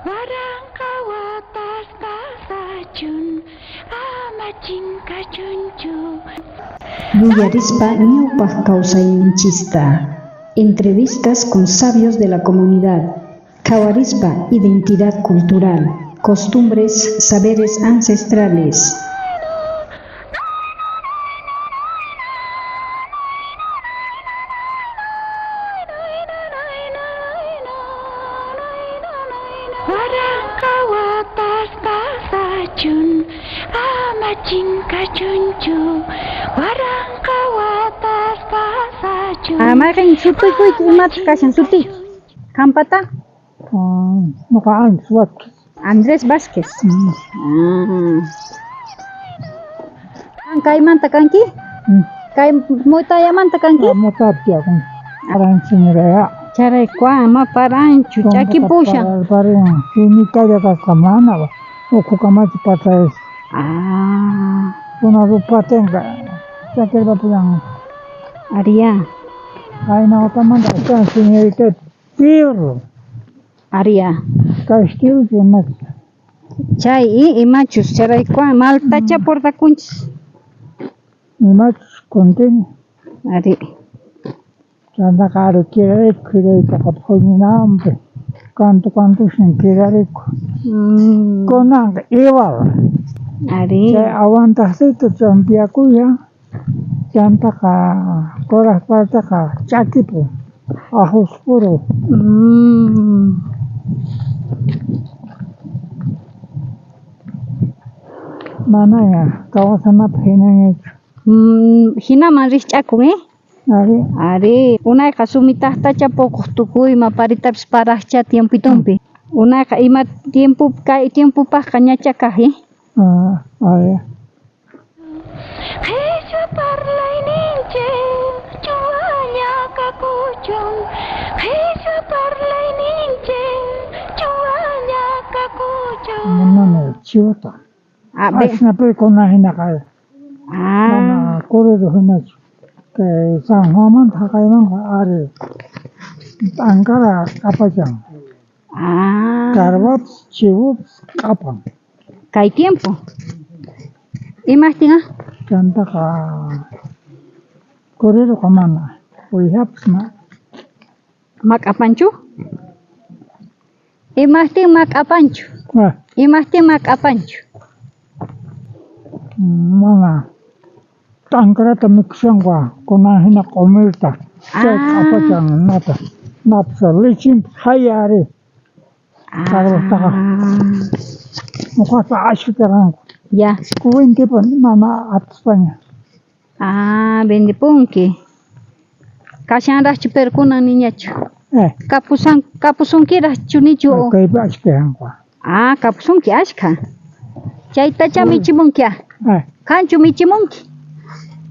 Waranqa watas pasachun, ama chinkachunchu. Yuyarispa ñawpaj kawsayninchista. Entrevistas con sabios de la comunidad. Qhawarispa identidad cultural, costumbres, saberes ancestrales. Waranqa watas pasachun, ama chinkachunchu. Waranqa watas pasachun. Ah, mayqen sutiykuyki imataq kashan sutiyki? Qampata? Noqa Andrés Vázquez. Andrés Vázquez. Ah. Qan kaymanta kanki? Kay Motayamanta kanki? Motapi tiyakun. Paranchiñiraya. Chayrayku ama paranchu, ch'akipushan. Parin quimicalla kasqa mana ukhukamachu pasayas. Ah. Kuna rupatenqa ch'akirpapullan. Ariya. Qayna watamanta astawan señorita pirro. Ariya. Kashtiwchu imachu. Chay imachus chayrayku maltacha portakunchis. Imachus kuntini. Ari. Chantaqa ari kirariku kiraytaqa phuñinanpi kantu kantusnin kirariku. Kunanqa igual. Ari. Chay aguantajtiyta ch'ampiyakuylla chantaqa kuraj parteqa ch'akipun ajuspuru. Manaña kawsanapaj jinañachu. Jinaman rijch'akun, eh? Ari. Ari, unayqa sumitaqtacha poqoq tukuyma paritapis paraqcha tiempitumpi. Unayqa ima tiempo kay tiempopaqqa ñacha kaj, eh? Ah, ari. Qhechua parlayninchej ch'uwaña kakuchun. Qhechua parlayninchej ch'uwaña kakuchun. Munani chivota. Ah, ve. Asnapi kuna jinaqa Ah. mana correro jinachu. Kay San Juanmanta jaqaymanqa ari t'ankara q'apachan. Ah. Carvapis chivopis q'apan. Kay tiempo. Imajtin ah? Chantaqa correroqa mana, uwijapis mana. Mak'apanchu? Imajtin mak'apanchu? Ah. Imajtin mak'apanchu? Mana t'ankarata mikhushanku kunan jina q'umirta chay Ah. q'apachan nata napsa lechinpis jaya ari carvataqa Ah. noqata ashkha karqanku. Ya. Vendipun mana atispaña. Ah, vendipunki. Kashanrajchu pero kunan niñachu. Eh. Kapusan, kapusunkirajchu nichu. Kaypi ashkha kanku. Ah, kapusunki ashkha. Chaytacha michimunki ah. Eh. Qanchu michimunki?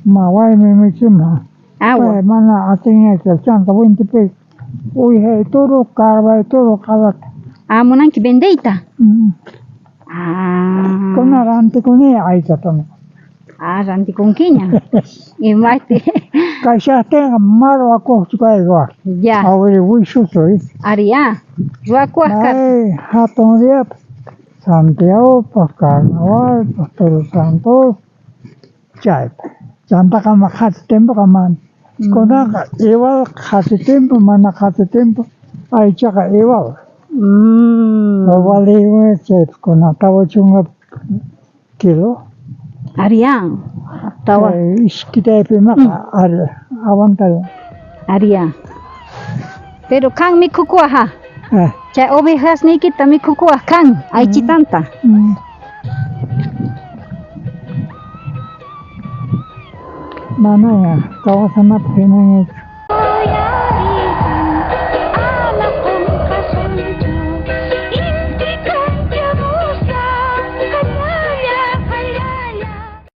Ma waymi michimun. Ah, Pay mana atinñachu chanta vendipi uwijay toro, carvay toro q'alata. Ah, munanki vendeyta? Ah. Kuna rantikuni aychata. Ah, rantikunkiña. Imajtin. Kashajtinqa ma ruwakuqchu kayqa. Ya. Awiri wishuchu. Ari, ah. Ruwakuwaj karqa. May hatun diapi Santiagopaj, Carnavalpaj, Todos Santos, chaypi. Chantaqa ma qhasi tiempoqa mana. Kunanqa igual qhasi tiempo, mana qhasi tiempo, aychaqa igual. Valiymi chaypi kunan 40 kilo. Ari, ah. Tawa. Chay iskitaypi imaqa ari aguantay. Ari, ah. Pero kan mikhukuwaj, ah. Eh. Chay ovejasniykita mikhukuwaj kan aychitanta. Manaña kawsanapaj jinañachu.